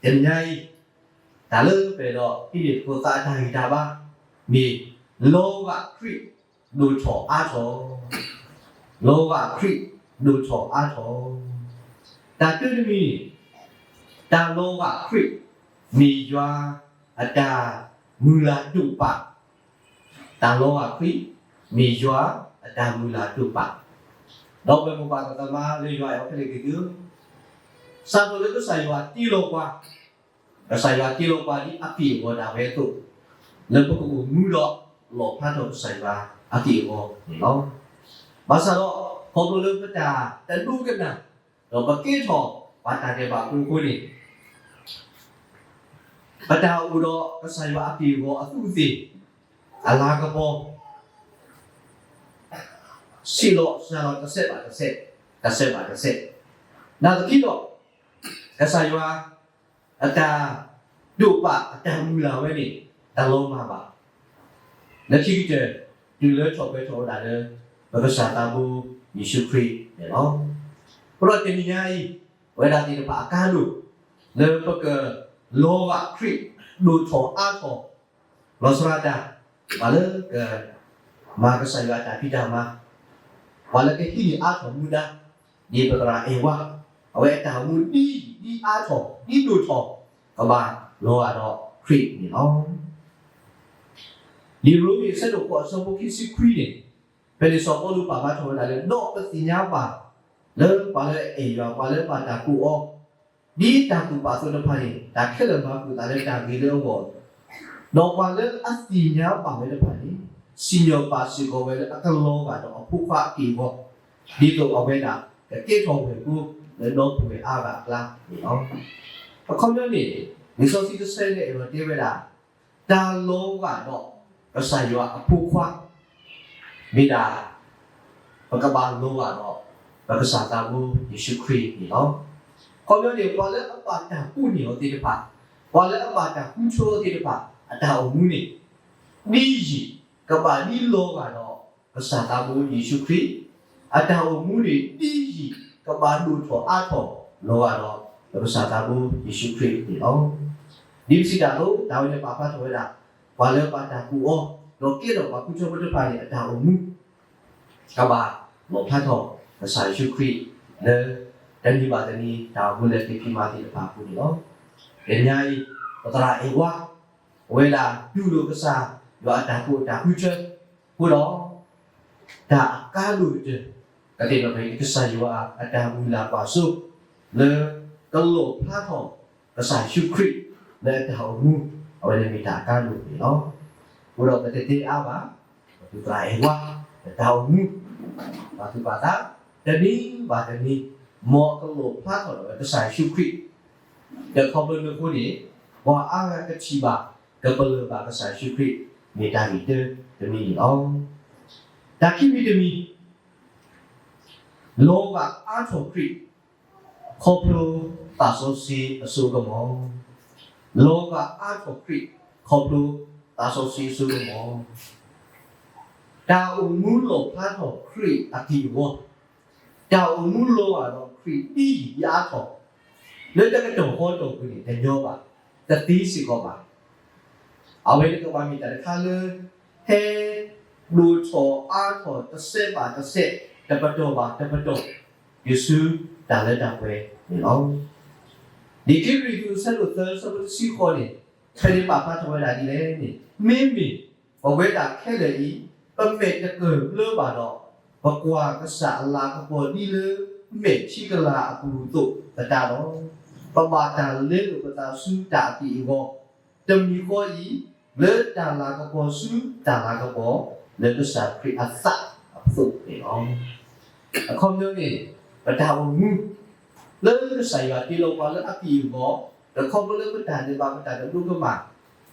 တနံၤညါအံၤ တၢ်လၢပအဲၣ်ဒိးဟံးန့ၢ်သကိးသးအတၢ်ဂံၢ်တၢ်ဘါ မ့ၢ် လီၤဂာ်ခရံာ်ဒိၣ်ထီၣ်အါထီၣ်, လီၤဂာ်ခရံာ်ဒိၣ်ထီၣ်အါထီၣ်. တၢ်တၢတမံၤန့ၣ် တၢ်လီၤဂာ်ခရံာ် မ့ၢ်ယွၤအတၢ်မုၢ်လၢ်ဒိၣ်ပာ်, တၢ်လီၤဂာ်ခရံာ် မ့ၢ်ယွၤအတၢ်မုၢ်လၢ်ဒိၣ်ပာ်. ဒီပုၢ်ဝဲၢ်မိၢ်ပၢ်သးမါလၢယွၤအဲၣ်အီၤခဲလၢာ်က့ၤသုဧၢ, စးထီၣ်လၢကစၢ်ယွၤတ့လီၤပှၤ, ကစၢ်ယွၤတ့လီၤပှၤဒ်အက့ၢ်အဂီၤဒၣ်ဝဲအသိး, လၢပကအိၣ်မူဒီးလီၣ်ဖျါထီၣ်ကစၢ်ယွၤအက့ၢ်အဂီၤန့ၣ်လီၤ. ဘၣ်ဆၣ်ဒီး ခီဖျိလၢပတၢ်တဒိကနၣ် ဒီးပကဲထီၣ်ပှၤတၢ်ဒဲးဘးဖိအဃိန့ၣ် ပတၢ်အိၣ်ဒီးကစၢ်ယွၤအက့ၢ်အဂီၤအသူးအသ့ၣ် အလၤကပီၤ ဆံးလီၤစှၤလီၤတစဲးဘၣ်တစဲး, တစဲးဘၣ်တစဲး, နာ်သက့ဒီး ကစၢ်ယွၤအတၢ်ဒိၣ်ပာ်အတၢ်မုၢ်လၢ်ဝဲန့ၣ် တလီၤမၢ်ဘၣ်. လၢခံကတၢၢ် တုၤလၢထီၣ်ပှဲၤထီၣ်ဝဲဒၣ်လၢ ပကစၢ်သးဘိယ့ၣ်ၡူးခရံာ်န့ၣ်လီၤ. အဃိဒီးတနံၤညါအံၤ ပဝဲဒၣ်သ့ၣ်တဖၣ်အကါဒိၣ် လၢပကလီၤဂာ်ခရံာ်ဒိၣ်ထီၣ်အါထီၣ် လီၤဆီဒၣ်တၢ် ပှၤလၢကမၤကစၢ်ယွၤအတၢ်ဖံးတၢ်မၤ, ပှၤလၢကဟံးန့ၢ်အါထီၣ်မူဒါ, ဒ်ပသရၣ်အဲၣ်ဝါ အဝဲအတၢ်အိၣ်မူဒ်အံၤ ဒ်အါထီၣ် ဒ်ဒိၣ်ထီၣ် ကဘၣ်လီၤဂာ်ဒီးခရံာ်န့ၣ်လီၤ. လံာ်ရိမ့ၤအဆၢဒိၣ်ဃိးအဆၢဖိခံဆံခွံန့ၣ် ဖဲန့ၣ်စီၤပီလူးပာ်ဖျါထီၣ်ဝဲဒၣ်လၢ ဒီးပသ့ၣ်ညါဘၣ်လၢပှၤလၢအအဲၣ်ယွၤ ပှၤလၢအဘၣ်တၢ်ကိးအီၤ ဒ်တၢ်ကူၣ်ပာ်အသိးတဖၣ်န့ၣ် တၢ်ခဲလၢာ်မၤဃုာ်အသးလၢတၢ်ဂ့ၤလၢအဂီၢ်, ဒီးပှၤလၢအသ့ၣ်ညါဘၣ်ဝဲတဖၣ်န့ၣ် စံၣ်ညီၣ်ပာ်စ့ၢ်ကီးဝဲလၢအကလီၤဂာ်ဒီးအဖိခွါအက့ၢ်အဂီၤ, ဒ်သိးအဝဲဒၣ်ကကဲထီၣ်ဝဲၢ်ကိာ်လၢဒီပုၢ်ဝဲၢ်အါဂၤအကျါန့ၣ်လီၤ. အခီပညီန့ၣ် လံာ်စီဆှံတဆၢန့ၣ်အဲၣ်ဒိးတဲဝဲဒၣ် တၢ်လီၤဂာ်ဒီးကစၢ်ယွၤအဖိခွါ မ့ၢ်ဒၣ် ပကဘၣ်လီၤဂာ်ဒီး ပကစၢ်သးဘိယ့ၣ်ၡူးခရံာ်န့ၣ်လီၤ. အခီပညီန့ၣ် ပှၤလၢအဘၣ်တၢ်ကူၣ်န့ၢ်အီၤသ့ၣ်တဖၣ်, ပှၤလၢအဘၣ်တၢ်ဃုထၢအီၤသ့ၣ်တဖၣ် အတၢ်အိၣ်မူန့ၣ် ဒ်ယံာ်ကဘၣ်ဒ်လီၤဂာ်ဒီး ကစၢ်သးဘိယ့ၣ်ၡူးခရံာ်, အတၢ်အိၣ်မူန့ၣ် ဒ်ယံာ်ကဘၣ်ဒိၣ်ထီၣ်အါထီၣ် လီၤဂာ်ဒီး ပကစၢ်သးဘိယ့ၣ်ၡူးခရံာ်န့ၣ်လီၤ. ဒ်ပစံးတၢ်အသိး တၢ်ဝဲန့ၣ်ပာ်ဖျါထီၣ်ဝဲဒၣ် ပှၤလၢဘၣ်တၢ်ကူၣ်အီၤ ဒီးကဲထီၣ်ပှၤဃုထၢဖိတဖၣ်န့ၣ် အတၢ်အိၣ်မူ ကဘၣ်လီၣ်ဖျါထီၣ် ကစၢ်ယ့ၣ်ၡူးခရံာ် လၢတနံၤဘၣ်တနံၤ တၢ်အိၣ်မူလၢကဖံးမၤသ့ၣ်တဖၣ်အပူၤန့ၣ်လီၤ. တနံၤညါအံၤ ပသရၣ်အဲၣ်ဝါ အဝဲဒၣ်တူၢ်လိာ်ကစၢ်ယွၤအတၢ်ကိးအတၢ်ဃုထၢ အဃိဒီး တၢ်အကါဒိၣ်ကတၢၢ် ကသ့ၣ်နီၣ်ဖဲအံၤ ကစၢ်ယွၤအတၢ်မုၢ်လၢ်ကွၢ်စိ လၢကလီၣ်ဖျါထီၣ် ကစၢ်ယ့ၣ်ၡူးခရံာ် လၢအတၢ်အိၣ်မူ အဝဲန့ၣ်မ့ၢ်တၢ်အကါဒိၣ်န့ၣ်လီၤ. အဃိဒီးပတတဲအါဘၣ် ပသရၣ်အဲၣ်ဝါ ပတၢ်အိၣ်မူ ပာ်သူၣ်ပာ်သး တနံၤဘၣ်တနံၤ မ်အကလီၣ်ဖျါထီၣ်ဒီးကစၢ်ယ့ၣ်ၡူးခရံာ် ဒီးခီဖျိလၢအဃိန့ၣ် ပှၤအါဂၤကထံၣ်ဘၣ် ကပလၢၢ်ဘၣ်ကစၢ်ယ့ၣ်ၡူးခရံာ် မ့ၢ်တၢ်ဂ့ၢ်တၢတမံၤန့ၣ်လီၤ. တၢ်ခံမံၤတမံၤ လီၤဂာ်အါထီၣ်ခရံာ် ခီဖျိသးစီဆှံအစိကမီၤ, လီၤဂာ်အါထီၣ်ခရံာ် ခီဖျိသးစီဆှံအစိကမီၤ, တၢ်အိၣ်မူလီၣ်ဖျါထီၣ်ခရံာ်အက့ၢ်အဂီၤ, တၢ်အိၣ်မူလီၤဂာ်ဒီးခရံာ်ဒ်ယံာ်ဒ်အါထီၣ် လၢတကတီၢ်ဃီတီၢ်ပူၤန့ၣ် တညီဘၣ်, တသ့စ့ၢ်ကီးဘၣ်. အဝဲန့ၣ်ကဘၣ်မ့ၢ်တၢ်တခါလၢ ဟဲဒိၣ်ထီၣ်အါထီၣ်တစဲးဘၣ်တစဲး, တပတီၢ်ဘၣ်တပတီၢ်, တုၤဆူတၢ်လၢတၢ်ပှဲၤန့ၣ်လီၤ. လံာ်ကရံၣ်သူးအဆၢဒိၣ်သၢ အဆၢဖိတဆံဃိးန့ၣ် ဖဲန့ၣ်ပာ်ဖျါထီၣ်ဝဲဒၣ်ဒ်လဲၣ်န့ၣ်, မ့မ့ၢ်ပဝဲဒၣ်ခဲလၢာ်အံၤ ပမဲာ်တကၢၢ်ဘျၢဘၣ်ဒီး ပကွၢ်ကစၢ်အလၤကပီၤဒ်လၢမဲာ်ထံကလၤအပူၤအသိးသတးဒီး, ပဘၣ်တၢ်လဲလိာ်ပသးဆူတၢ်အက့ၢ်အဂီၤ တမံၤဃီအံၤ လၢတၢ်လၤကပီၤဆူတၢ်လၤကပီၤ လၢကစၢ်ခရံာ်အသးအသိးန့ၣ်လီၤ. အခီပညီန့ၣ် ပတၢ်အိၣ်မူ လၢကစၢ်ယွၤတ့လီၤပှၤလၢအက့ၢ်အဂီၤ ဒီးခီဖျိလၢပတၢ်ဒဲးဘး ပတၢ်တဒိကမၣ်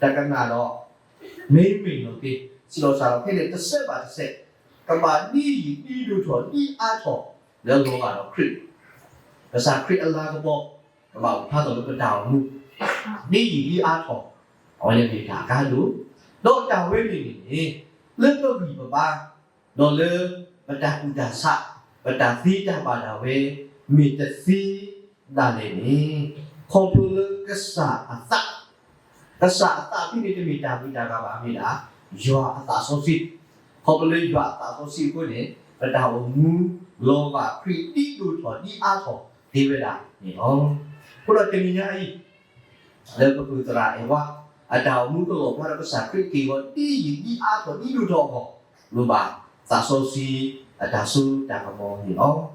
တကနၣ်ဒီး မ့မ့ၢ်နီၢ်ကီၢ် စံးလီၤစှၤလီၤခဲလၢာ် တစဲးဘၣ်တစဲး ကဘၣ်ဒ်ယံာ်ဒ်ဒိၣ်ထီၣ်ဒ်အါထီၣ် လၢလီၤဂာ်ဒီးခရံာ်, ကစၢ်ခရံာ်အလၤကပီၤ ကဘၣ်အိၣ်ဖျါထီၣ်လၢပတၢ်အိၣ်မူ ဒ်ယံာ်ဒ်အါထီၣ်, အဝဲန့ၣ်မ့ၢ်တၢ်အကါဒိၣ်, ဒီးတၢ်ဝဲန့ၣ်န့ၣ် လၢပဂံၢ်ပဘါ ဒီးလၢပတၢ်ကူၣ်တၢ်ဆး ပတၢ်သ့တၢ်ဘၣ်ဒၣ်ဝဲ မ့ၢ်တသ့ဒၣ်လဲာ်န့ၣ် ခီဖျိလၢက ကစၢ်အသး, ကစၢ်အသးဖဲန့ၣ်တမ့ၢ်တၢ်ဂံၢ်တၢ်ဂၤဘၣ် မ့ၢ်ဒၣ် ယွၤအသးစီဆှံ, ခီဖျိလၢယွၤအသးစီဆှံအဃိန့ၣ် ပတၢ်အိၣ်မူလီၤဘၣ်ခရံာ်ဒ်ဒိၣ်ထီၣ်ဒ်အါထီၣ်သ့ဝဲဒၣ်န့ၣ်လီၤ. အဃိဒီးတနံၤညါအံၤ လၢပပုၢ်သရၣ်အဲၣ်ဝါ အတၢ်အိၣ်မူကလီၣ်ဖျါဒီးကစၢ်ခရံာ်က့ၢ်ဂီၤဒ်ယံာ်ဒ်အါထီၣ်ဒ်ဒိၣ်ထီၣ်အဂီၢ် လိၣ်ဘၣ်သးစီဆှံအတၢ်စိတၢ်ကမီၤန့ၣ်လီၤ.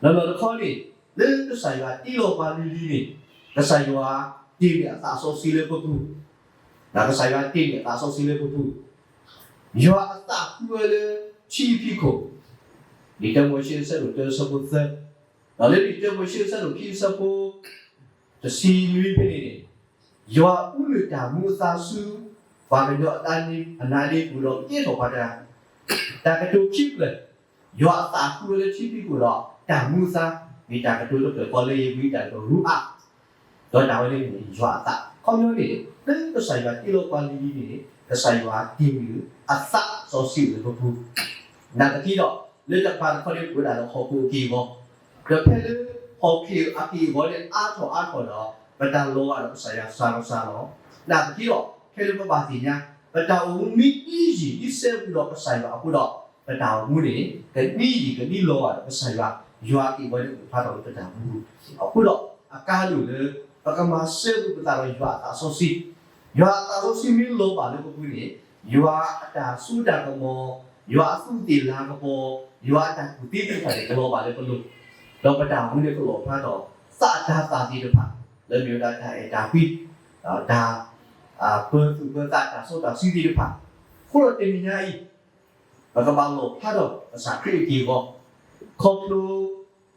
လီၤလီၤတခီန့ၣ် လၢကစၢ်ယွၤတ့လီၤပှၤလံၤလံၤန့ၣ် ကစၢ်ယွၤတ့န့ၢ်အသးစီဆှံလၢပပူၤ, ကစၢ်ယွၤတ့န့ၢ်အသးစီဆှံလၢပပူၤ, ယွၤအသးဃုဝဲလၢထံဖံးခိၣ်, လံာ်တၢမိၤၡ့အဆၢဒိၣ်တၢအဆၢဖိသၢ, ဒီးလၢလံာ်တၢမိၤၡ့အဆၢဒိၣ်ခံအဆၢဖိ တဆံနွံဖဲန့ၣ်န့ၣ် ယွၤအူလၢၢ်တၢ်မူအသါဆူ ပှၤကညီအနးဒ့ပူၤဒီးကကဲထီၣ်ပှၤတဂၤ, တၢ်ကတိၤခံဖျၢၣ်, ယွၤအသးဃုဝဲလၢထံဖံးခိၣ်ဒီးတၢ်မူအသါ, မ့ၢ်တၢ်ကတိၤတဖျၢၣ်ဃီလၢဧ့ၤဘြံၤတၢ်ကတိၤရူအး, ဒီးတၢ်ဝဲန့ၣ်မ့ၢ်ယွၤအသး ခီပညီန့ၣ် လၢကစၢ်ယွၤတ့လီၤပှၤလံၤလံၤန့ၣ် ကစၢ်ယွၤတ့န့ၢ်အသးစီဆှံလၢပပူၤ, နာ်သက့ဒီး လၢတၢ်ကပၤတခီန့ၣ်ပဝဲဒၣ်လၢဟီၣ်ခိၣ်အက့ၢ်အဂီၤ, ဒီးဖဲလၢဟီၣ်ခိၣ်အက့ၢ်အဂီၤန့ၣ်အါထီၣ်အါထီၣ်ဒီး ပတၢ်လီၤဂာ်ဒီးကစၢ်ယွၤစှၤလီၤစှၤလီၤ, နာ်သက့ဒီး ဖဲလၢပဘၣ်သ့ၣ်ညါ ပတၢ်အိၣ်မူမ့ၢ်ဒ်ယံာ်ဒ်စဲဘူးဒီးကစၢ်ယွၤအဃိဒီး ပတၢ်အိၣ်မူန့ၣ် ကဒ်ယံာ်ကဒ်လီၤဂာ်ဒီးကစၢ်ယွၤ, ယွၤက့ၢ်ဂီၤန့ၣ်အိၣ်ဖျါထီၣ်လၢပတၢ်မူပူၤ, အဃိဒီး အကါဒိၣ်လၢ ပကမၤစၢၤပသးဒီးယွၤအသးစီဆှံ, ယွၤအသးစီဆှံမ့ၢ်လီၤဘၣ်လၢပပူၤန့ၣ် ယွၤအတၢ်စိတၢ်ကမီၤ, ယွၤအသူးသ့ၣ်လၤကပီၤ, ယွၤအတၢ်ကူၣ်သ့သ့ၣ်တဖၣ်န့ၣ် ကလီၤဘၣ်လၢပလိၤ, ဒီးပတၢ်အိၣ်မူန့ၣ်ကလီၣ်ဖျါထီၣ် သးအတၤသၣ်သ့ၣ်တဖၣ် လၢမ့ၢ်ဝဲဒၣ်တၢ်အဲၣ်တၢ်ကွံ, တၢ် ပၢၤသူၣ်ပၢၤသးတၢ်စီတၢ်ဆှံသ့ၣ်တဖၣ်, အဃိဒီးတနံၤညါအံၤ ပကဘၣ်လီၣ်ဖျါထီၣ်ကစၢ်ခရံာ်အက့ၢ်အဂီၤ, ခီဖျိ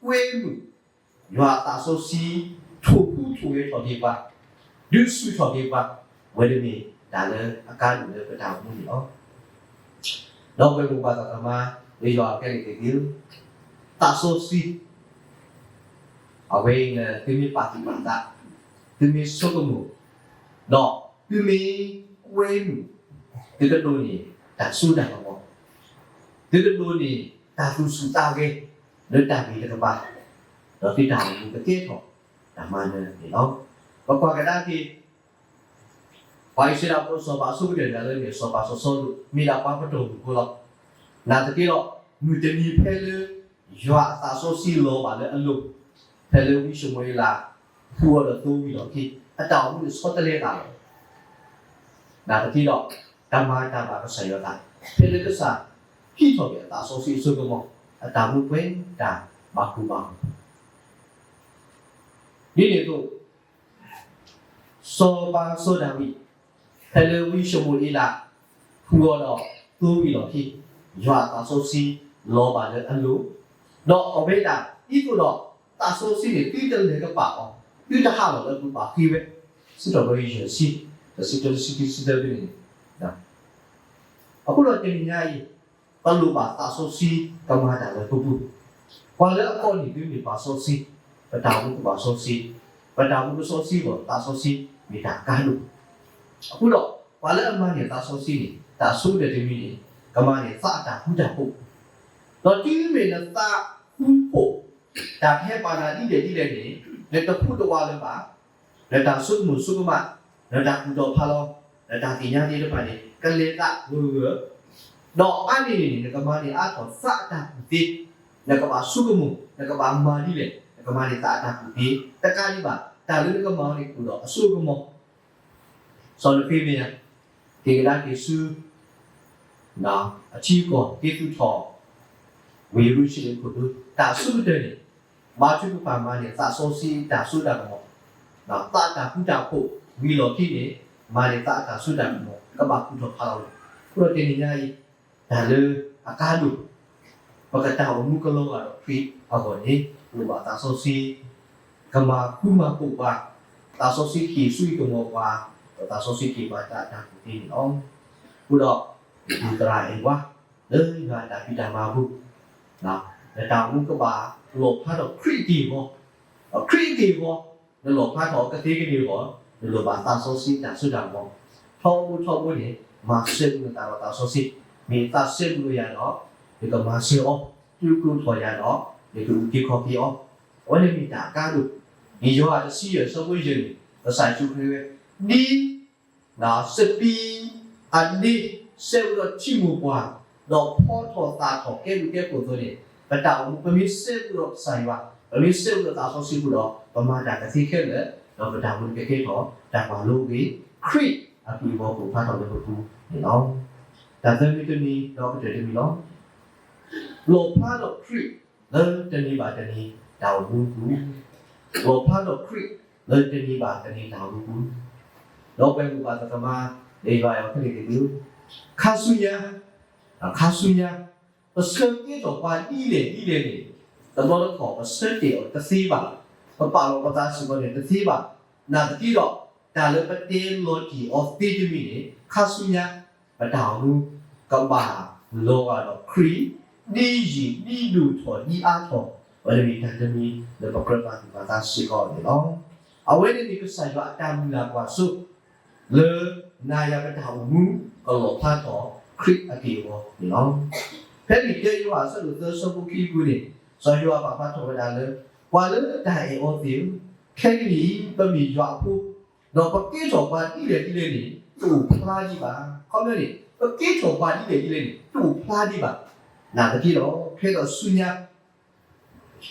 ကွဲမုာ် ယွၤအသးစီဆှံ ထိၣ်ဟူးထိၣ်ဂဲၤထီၣ်က့ၤပှၤ, ဒုးဆူၣ်ထီၣ်က့ၤပှၤ, ဝဲတမ့ၢ်တၢ်လၢအကါဒိၣ်လၢပတၢ်အိၣ်မူန့ၣ်လီၤ. ဒီပုၢ်ဝဲၢ်မိၢ်ပၢ်သရၣ်သမါ လၢယွၤအကဲန့ၣ်တက့ၢ်, သးစီဆှံ အဝဲအံၤန့ၣ် သုမ့ၢ်ပာ်သူၣ်ပာ်သး, သုမ့ၢ်ဆိကမိၣ်, ဒီးသုမ့ၢ်ကွဲမုာ်, သုကဒိးန့ၢ်တၢ်စိတၢ်ကမီၤ, သုကဒိးန့ၢ်တၢ်သူၣ်ဆူၣ်သးဂဲၤ လၢတၢ်ဂ့ၤတကပၤ, ဒီးသုတၢ်အိၣ်မူကကဲထီၣ်တၢ်မၤနၢၤန့ၣ်လီၤ. ပကွၢ်ကဒါက့ၤ ပှၤအံၣ်စရ့လးဖိစီၤပၤအဆိကတၢၢ်တဂၤလၢမ့ၢ်စီၤပၤစီၤစီလူး မ့ၢ်ဒၣ်ပှၤပတီၢ်မုၢ်ဖိလီၤ. နာ်သက့ဒီး မုၢ်တနံၤဖဲလၢ ယွၤအသးစီဆှံလီၤဘၣ်လၢအလိၤ, ဖဲလၢဝံၡမူၤအ့လး ဟူအီၤဒီးသိဝံၤလီၢ်ခံ အတၢ်အိၣ်မူန့ၣ်ဆီတလဲသးလီၤ. နာ်သက့ဒီး တၢ်မၤတၢ်ဘၣ်ကစၢ်ယွၤအသး ဖဲလၢကစၢ်ဟံးထီၣ်က့ၤအသးစီဆှံအစိကမီၤ အတၢ်မူပှဲၤတၢ်ဘၣ်ကူၣ်ဘၣ်ကူၣ် ဒ်န့ၣ်အသိး စီၤပၤစီၤဒၤဝံး ဖဲလၢဝံၡမူၤအ့လး ဟူအီၤဒီးသိဝံၤလီၢ်ခံ ယွၤအသးစီဆှံလီၤဘၣ်လၢအလိၤ, ဒီးအဝဲဒၣ်ဒ်သိးဒီး သးစီဆှံန့ၣ် သုတလဲၤကပာ်အီၤ, သုတဟးလီၤလၢအပူၤဘၣ်ဃ့ဝဲ, စံးထီၣ်ပတြၢၤယဲၢ်ဆံ တဆံတၢ တဆံခံ တဆံသၢဖဲန့ၣ်န့ၣ်, အဃိဒီးတနံၤညါအံၤ ပလိၣ်ဘၣ်သးစီဆှံကမၤတၢ်လၢပပူၤ, ပှၤလၢအကိးန့ၢ်သုမ့ၢ်ပှၤစီဆှံ, ပတၢ်အိၣ်မူကဘၣ်စီဆှံ, ပတၢ်အိၣ်မူကစီဆှံအဂီၢ် သးစီဆှံမ့ၢ်တၢ်အကါဒိၣ်, အဃိဒီး ပှၤလၢအမၤန့ၢ်သးစီဆှံန့ၣ် တၢ်ဆိကတၢၢ်တမံၤန့ၣ် ကမၤန့ၢ်သးအတၢ်ဃူတၢ်ဖိး, ဒီးတုၤမ့ၢ်နသးဃူဖိး တၢ်ကဟဲပာ်နၤဒ်လဲၣ်ဒ်လဲၣ်န့ၣ် နတဟူးတဝးလၢၤဘၣ်, နတၢ်ဆိကမိၣ်ဆိကမး, နတၢ်ကူၣ်ထီၣ်ဖးလီၤ, နတၢ်သ့ၣ်ညါသ့ၣ်တဖၣ်န့ၣ် ကလဲၤသးဂၢၢ်ဂၢၢ်, ဒီးအါန့ၢ်န့ၣ် နကမၤန့ၢ်အါထီၣ်သးအတၢ်ကူၣ်သ့, နကဘၣ်ဆိကမိၣ် နကဘၣ်မၤဒ်လဲၣ် နကမၤန့ၢ်သးအတၢ်ကူၣ်သ့, တကးဒံးဘၣ် တၢ်လၢနကမၤန့ၣ်အိၣ်ဒီးအစိကမီၤ စီၤနဃ့မယၤ က့ၤကဒါက့ၤဆူ အထံအကီၢ် က့ၤသူၣ်ထီၣ် ဝ့ၢ်ယရူၤၡလ့ၣ်ခိၣ်ဒူ တၢ်အဆိကတၢၢ်န့ၣ် ဘါထုကဖၣ်မၤန့ၢ်သးစီဆှံတၢ်စိတၢ်ကမီၤ, သးတၢ်ဃူတၢ်ဖိး ဝံၤလီၢ်ခံန့ၣ် မၤန့ၢ်သးအတၢ်စိတၢ်ကမီၤ ကဘၣ်ကူၣ်ထီၣ်ဖးလီၤဝဲ, အဃိဒီးတနံၤညါအံၤ တၢ်လၢအကါဒိၣ် ပကတၢ်အိၣ်မူကလီၤဂာ်ဒီးခရံာ်အဂီၢ်န့ၣ် လိၣ်ဘၣ်သးစီဆှံ ကမၤဃူမၤဖိးပှၤ, သးစီဆှံဟ့ၣ်ဆူၣ်ဟ့ၣ်ကမီၤပှၤ, ဒီးသးစီဆှံက့ၤပှၤတၢ်တၢ်ကူၣ်သ့န့ၣ်လီၤ. အဃိဒီး ပသရၣ်အဲၣ်ဝါ လၢယွၤအတၢ်ဖံးတၢ်မၤအပူၤ, နတၢ်အိၣ်မူကဘၣ်လီၣ်ဖျါထီၣ်ခရံာ်အက့ၢ်အဂီၤ, ဒီးခရံာ်အက့ၢ်အဂီၤ နလီၣ်ဖျါထီၣ်အီၤကသ့ကန့ၢ်အဂီၢ် နလိၣ်ဘၣ်သးစီဆှံတၢ်စိတၢ်ကမီၤ, ထီဘိထီဘိန့ၣ် မၤစၢၤကွံာ်နသးဒီးသးစီဆှံ, မ့ၢ်သးစဲဘူးလိာ်ယၤဒီး နကမၤစၢၤအီၤ, ဒုးကျိးထီၣ်ယၤဒီး နကအုၣ်က့ၤခီၣ်က့ၤအီၤ, အဝဲန့ၣ်မ့ၢ်တၢ်အကါဒိၣ်, ဒ်ယိၤဟၣ်တဆံယဲၢ်အဆၢဖိယဲၢ်န့ၣ် ကစၢ်ယ့ၣ်ၡူးခရံာ်ဝဲ, ဒ် စပံးအဒ့ စဲဘူးဒီးထံမိၢ်ပှၢ်, ဒီးဖီထီၣ်သၣ်ထီၣ်ကဲဘျုးကဲဖှိၣ်အသိးန့ၣ်, ပတၢ်အိၣ်မူ ပမ့ၢ်စဲဘူးဒီးကစၢ်ယွၤ, ပမ့ၢ်စဲဘူးဒီးသးစီဆှံအဃိဒီး ပမၤတၢ်ကသ့ခဲလၢာ်, ဒီးပတၢ်အိၣ်မူကကဲထီၣ်တၢ်ပာ်လီၤဂ့ၤ, ခရံာ်အဘျုးအဖှိၣ်ကဖျါထီၣ်လၢပပူၤန့ၣ်လီၤ. တၢ်သၢမံၤတမံၤ ဒီးကတၢၢ်တမံၤလီၤ. လီၣ်ဖျါထီၣ်ခရံာ်လၢတနံၤဘၣ်တနံၤတၢ်အိၣ်မူအပူၤ, လီၣ်ဖျါထီၣ်ခရံာ်လၢတနံၤဘၣ်တနံၤတၢ်အိၣ်မူအပူၤ, ဒီးပဝဲမိၢ်ပၢ်သရၣ်သမါ ဒီးယွၤအဲၣ်အီၤခဲလၢာ်သ့ၣ်သုဧၢ, ခါဆူညါ, ခါဆူညါ, ပဆၢကဲထီၣ်ပှၤဒ်လဲၣ်ဒ်လဲၣ်န့ၣ်, တဘျီတခီၣ်ပဆၢတဲာ်အီၤတသ့ဘၣ်, ပပာ်လီၤပသးစ့ၢ်ကီးန့ၣ်တသ့ဘၣ်, နာ်သက့ဒီး တၢ်လၢပတဲလီၤတံၢ်အီၤသ့တမံၤန့ၣ် ခါဆူညါ ပတၢ်အိၣ်မူကဘၣ်လီၤဂာ်ဒီးခရံာ် ဒ်ယံာ်ဒ်ဒိၣ်ထီၣ်ဒ်အါထီၣ်, အဝဲန့ၣ်မ့ၢ်တၢ်တမံၤလၢပကြၢးပာ်သူၣ်ပာ်သးစ့ၢ်ကီးန့ၣ်လီၤ. အဝဲန့ၣ်မ့ၢ်ကစၢ်ယွၤအတၢ်မုၢ်လၢ်ကွၢ်စိ လၢနၤယၤပတၢ်အိၣ်မူကလီၣ်ဖျါထီၣ်ခရံာ်အက့ၢ်အဂီၤန့ၣ်လီၤ. ဖဲလံာ်တၢယိၤဟၣ်အဆၢဒိၣ်သၢအဆၢဖိခံအပူၤန့ၣ်, စီၤယိၤဟၣ်ပာ်ဖျါထီၣ်ဝဲဒၣ်လၢ ပှၤလၢတၢ်အဲၣ်အီၤသ့ၣ်ဧၢ, ခဲကနံၣ်အံၤ ပမ့ၢ်ယွၤအဖိ, ဒီးပကဲထီၣ်ပှၤဒ်လဲၣ်ဒ်လဲၣ်န့ၣ် တအိၣ်ဖျါဒံးဘၣ်. ခီပညီန့ၣ် ပကဲထီၣ်ပှၤဒ်လဲၣ်ဒ်လဲၣ်န့ၣ် တအိၣ်ဖျါဒံးဘၣ်. နာ်သက့ဒီး ဖဲဒီးဆူညါ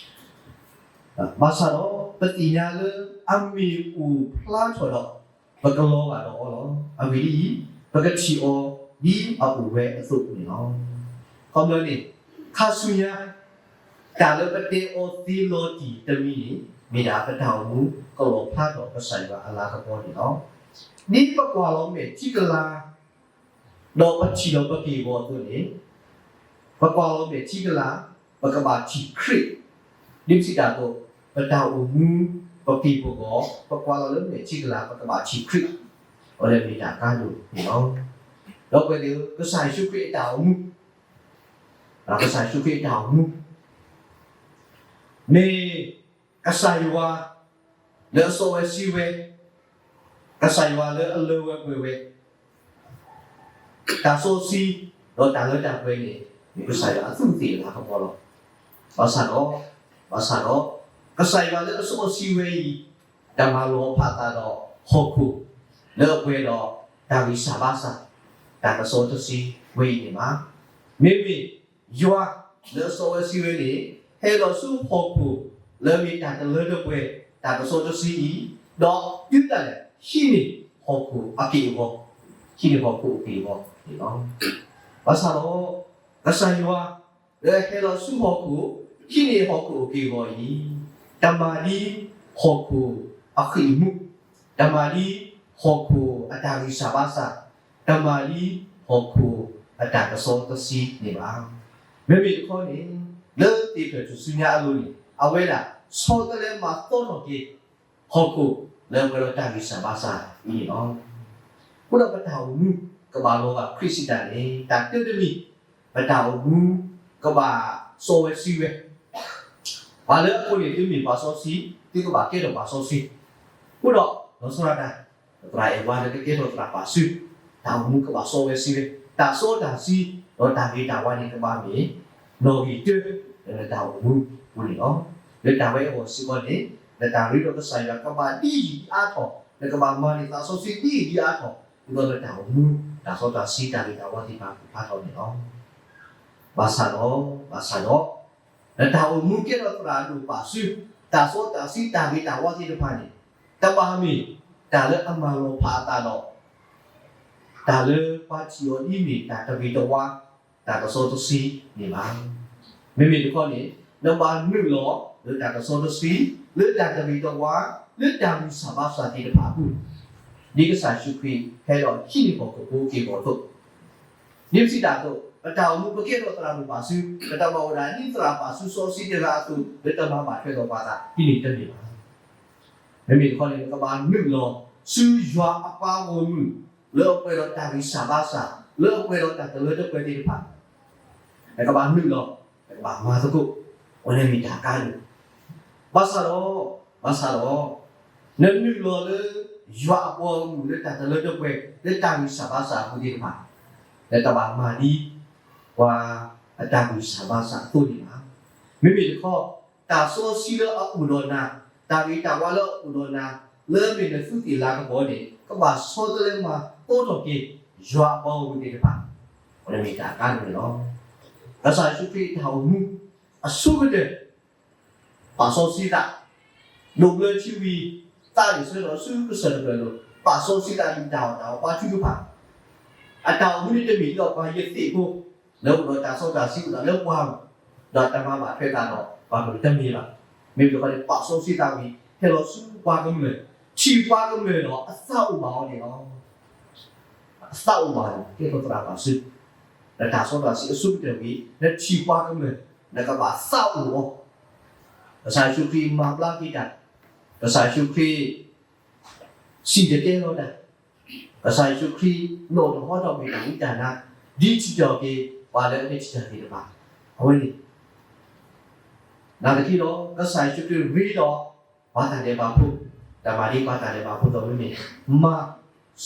ဘၣ်ဆၣ်ဒီး ပသ့ၣ်ညါလၢအမ့ၢ်အိၣ်ဖျါထီၣ်ဒီး ပကလီၤဂာ်ဒီးအီၤလီၤ. အဂ့ၢ်ဒ်အံၤ, ပကထံၣ်အီၤဒ်အအိၣ်ဝဲအသိးန့ၣ်လီၤ. ခီပညီန့ၣ် ခါဆူညါ တၢ်လၢပတဲအီၤသ့လီၤတံၢ်တမံၤန့ၣ် မ့ၢ်ဒၣ်ပတၢ်အိၣ်မူကလီၣ်ဖျါထီၣ်ကစၢ်ယွၤအလၤကပီၤန့ၣ်လီၤ. ဒ်ပကွၢ်လီၤမဲာ်ထံကလၤ ဒီးပထံၣ်လီၤပက့ၢ်အဂီၤအသိးန့ၣ်, ပကွၢ်လီၤမဲာ်ထံကလၤ ပကဘၣ်ထံၣ်ခရံာ်, ဒ်ပစံးတၢ်အသိး ပတၢ်အိၣ်မူပက့ၢ်ပဂီၤ ပကွၢ်လီၤလၢမဲာ်ထံကလၤ ပကဘၣ်ထံၣ်ခရံာ်, အဝဲန့ၣ်မ့ၢ်တၢ်ကါဒိၣ်န့ၣ်လီၤ. ဒီပုၢ်ဝဲၢ်သ့ၣ်ဧၢ, ကစၢ်ယ့ၣ်ၡူးခရံာ်အတၢ်အိၣ်မူ, ကစၢ်ယ့ၣ်ၡူးခရံာ်အတၢ်အိၣ်မူ မ့ၢ်ကစၢ်ယွၤလၢအစီဝဲဆှံဝဲ, ကစၢ်ယွၤလၢအလၢဝဲပှဲၤဝဲ, တၢ်စီဆှံ ဒီးတၢ်လၢတၢ်ပှဲၤန့ၣ် မ့ၢ်ကစၢ်ယွၤအသူးအသ့ၣ်အလၤကပီၤလီၤ. ဘၣ်ဆၣ်ဒီး, ဘၣ်ဆၣ်ဒီး ကစၢ်ယွၤလၢအစီဆှံဝဲအံၤ တမၤလီၤဖးအသးဒီးဟီၣ်ခိၣ် လၢအပှဲၤဒီးတၢ်ဂံၢ်စၢ်ဘါစၢ် တၢ်တစီတဆှံဝဲအံၤန့ၣ်ဘၣ်. မ့မ့ၢ်ယွၤလၢအစီဝဲဆှံဝဲန့ၣ် ဟဲလီၤဆူဟီၣ်ခိၣ်လၢမ့ၢ်တၢ်တလၢတပှဲၤ တၢ်တစီတဆှံအံၤ, ဒီးတုၤဒၣ်လဲာ် ဟံးန့ၢ်ဟီၣ်ခိၣ်အက့ၢ်အဂီၤ, ဟံးန့ၢ်ဟီၣ်ခိၣ်အက့ၢ်အဂီၤန့ၣ်လီၤ. ဘၣ်ဆၣ်ဒီး ကစၢ်ယွၤ လၢအဟဲလီၤဆူဟီၣ်ခိၣ် ဟံးန့ၢ်ဟီၣ်ခိၣ်အက့ၢ်အဂီၤအံၤ, တမၤဒ်ဟီၣ်ခိၣ်အဃံၢ်အမူး, တမၤဒ်ဟီၣ်ခိၣ်အတၢ်ဂံၢ်စၢ်ဘါစၢ်, တမၤဒ်ဟီၣ်ခိၣ်အတၢ်တစီတဆှံန့ၣ်ဘၣ်. မ့မ့ၢ်တခီန့ၣ် လၢသ့ၣ်ဖျၢၣ်ထူၣ်စုညါအလိၤန့ၣ် အဝဲဒၣ် ဆီတလဲမၤသီထီၣ်က့ၤ ဟီၣ်ခိၣ်လၢအပှဲၤဒီးတၢ်ဂံၢ်စၢ်ဘါစၢ်အံၤန့ၣ်လီၤ. အဃိဒီးပတၢ်အိၣ်မူ ကဘၣ်လီၤဂာ်ခရံာ်စံးတၢ်န့ၣ် တၢ်တၢတမံၤ, ပတၢ်အိၣ်မူ ကဘၣ်စီဝဲဆှံဝဲ, ပှၤလၢအဃိန့ၣ် သုမ့ၢ်ပှၤစီဆှံ သုကဘၣ်ကဲထီၣ်ပှၤစီဆှံ, အဃိဒီး လီၤဆီဒၣ်တၢ် သရၣ်အဲၣ်ဝါလၢကကဲထီၣ်သရၣ်ပာ်စု, တၢ်အိၣ်မူကဘၣ်စီဝဲဆှံဝဲ, တၢ်စီတၢ်ဆှံ ဒီးတၢ်ဂ့ၤတၢ်ဝါန့ၣ် ကဘၣ်မ့ၢ် နီၣ်ဂံၢ်တၢ လၢနတၢ်အိၣ်မူအပူၤန့ၣ်လီၤ. လၢတၢ်ဝဲအဂီၢ်စ့ၢ်ကီးန့ၣ် နတၢ်ရ့ဒီးကစၢ်ယွၤကဘၣ်ဒ်အံၤဒ်အါထီၣ်, နကဘၣ်မၤန့ၢ်သးစီဆှံဒ်အံၤဒ်အါထီၣ်, ဒ်သိးနတၢ်အိၣ်မူ တၢ်စီတၢ်ဆှံတၢ်ဂ့ၤတၢ်ဝါသ့ၣ်တဖၣ်ကဖျါထီၣ်န့ၣ်လီၤ. ဘၣ်ဆၣ်ဒီး, ဘၣ်ဆၣ်ဒီး နတၢ်အိၣ်မူကဲထီၣ်သရၣ်ဒိၣ်ပာ်စု, တၢ်စီတၢ်ဆှံတၢ်ဂ့ၤတၢ်ဝါသ့ၣ်တဖၣ်န့ၣ် တဘၣ်မ့ၢ်တၢ်လၢအမၤလီၤဖးအသးဒီး တၢ်လၢပှၤထံၣ်အီၤဒ်မ့ၢ်တၢ်တဂ့ၤတဝါ, တၢ်တစီတဆှံန့ၣ်ဘၣ်. မ့မ့ၢ်တခီန့ၣ် နဘၣ်နုာ်လီၤလၢတၢ်တစီတဆှံ, လၢတၢ်တဂ့ၤတဝါ, လၢတၢ်ဂံၢ်စၢ်ဘါစၢ်သ့ၣ်တဖၣ်အပူၤ, ဒ်ကစၢ်ယ့ၣ်ၡူးခရံာ်ဟဲဒီးဟံးန့ၢ်ဟီၣ်ခိၣ်ဖိအက့ၢ်အဂီၤအသိး, ဒ်ပစံးတၢ်အသိး ပတၢ်အိၣ်မူပကဲထီၣ်သရၣ်ဒိၣ်ပာ်စု, ပတၢ်ဘၣ်အိၣ်ဒၣ်ဒ်သရၣ်ပာ်စုစီဆှံတဂၤအသိး လၢတမၤဘၣ်ထွဲဒီးပှၤသး ဒ်န့ၣ်တမ့ၢ်ဘၣ်. မ့မ့ၢ်တခီန့ၣ် နကဘၣ်နုာ်လီၤဆူယွၤအပှၤဂီၢ်မုၢ် လၢအပှဲၤဒီးတၢ်ဂံၢ်စၢ်ဘါစၢ်, လၢအပှဲၤဒီးတၢ်တလၢတပှဲၤသ့ၣ်တဖၣ်, နကဘၣ်နုာ်လီၤ, နကဘၣ်မၤသကိး, အဝဲန့ၣ်မ့ၢ်တၢ်ကါဒိၣ်. ဘၣ်ဆၣ်ဒီး, ဘၣ်ဆၣ်ဒီး, နနုာ်လီၤလၢယွၤအပှၤဂီၢ်မုၢ်လၢတၢ်တလၢတပှဲၤ လၢတၢ်ဂံၢ်စၢ်ဘါစၢ်အပူၤသ့ၣ်တဖၣ်, နတဘၣ်မၤဒ် ပှၤအတၢ်ဂံၢ်စၢ်ဘါစၢ်အသိးန့ၣ်ဘၣ်. မ့မ့ၢ်တခီ, တၢ်စီဆှံလၢအအိၣ်ဒီးနၤ, တၢ်ဂ့ၤတၢ်ဝါလၢအအိၣ်ဒီးနၤ, လၢမ့ၢ်နသုးသ့ၣ်လၤကပီၤန့ၣ် ကဘၣ်ဆီတလဲမၤသီထီၣ်က့ၤ ယွၤအပှၤဂီၢ်မုၢ်သ့ၣ်တဖၣ်, အဝဲန့ၣ်မ့ၢ်တၢ်အကါဒိၣ်န့ၣ်လီၤ. ကစၢ်ယ့ၣ်ၡူးခရံာ်တၢ်အိၣ်မူ အဆိကတၢၢ် ပာ်စီဆှံသး, ဒိးဘျၢထံဝံၤ သးန့ၣ်ဆှၢလီၤဆူကစၢၢ်တဖျၢၣ်အလိၤ, ပာ်စီဆှံသးဒ်တၢ်အီၣ်တၢ်အီပှၤထုကဖၣ်, အတၢ်အိၣ်မူန့ၣ်တမ့ၢ်ဒ်သိးပှၤယသ့ၣ်ဖိ လၢအိၣ်ဒီးတၢ်စီတၢ်ဆှံအိၣ်ဒီးလၢပှၢ်ပူၤ, ဒီးတၢ်မၤဘၣ်ထွဲသးဒီးပှၤကလုာ်တမ့ၢ်ဘၣ်. မ့မ့ၢ်တခီန့ၣ် ပာ်စီဆှံသးဝံၤ ဟဲလီၤဆူပှၤကမျၢၢ်, ထံၣ်ပှၤကမျၢၢ်ဒီးအသးအိၣ်ဘၣ်အီၤန့ၣ်လီၤ. အသးအိၣ်ဘၣ်န့ၣ် ကဲထီၣ်သရၣ်ဘၣ်စု, နတၢ်စီတၢ်ဆှံအဆိကတၢၢ်ဝံၤ နထံၣ်ပှၤကမျၢၢ် နကဘၣ်သးအိၣ်အီၤ. ကစၢ်ယ့ၣ်ၡူးခရံာ်မၤဘျါက့ၤတၢ်, ကစၢ်ယ့ၣ်ၡူးခရံာ် စံၣ်တဲၤတဲလီၤတၢ်, ကစၢ်ယ့ၣ်ၡူးခရံာ်နီၣ်ထီၣ်ဟီထီၣ်ကွံာ်တၢ်ဝံတၢ်နါ ဒ်ထံၣ်ထီၣ်က့ၤ ပှၤလၢအတထံၣ်တၢ်သ့ၣ်တဖၣ်, အဝဲန့ၣ် နာ်သက့ဒီး ကစၢ်ယ့ၣ်ၡူးခရံာ်ရ့ဒီး ပှၤတၢ်ဒဲးဘးဖိ, တၢ်မၤဒ်ပှၤတၢ်ဒဲးဘးဖိအသိးန့ၣ် မၤ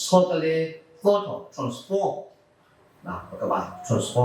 ဆီတလဲသီထီၣ် transform, ပကဘၣ် transform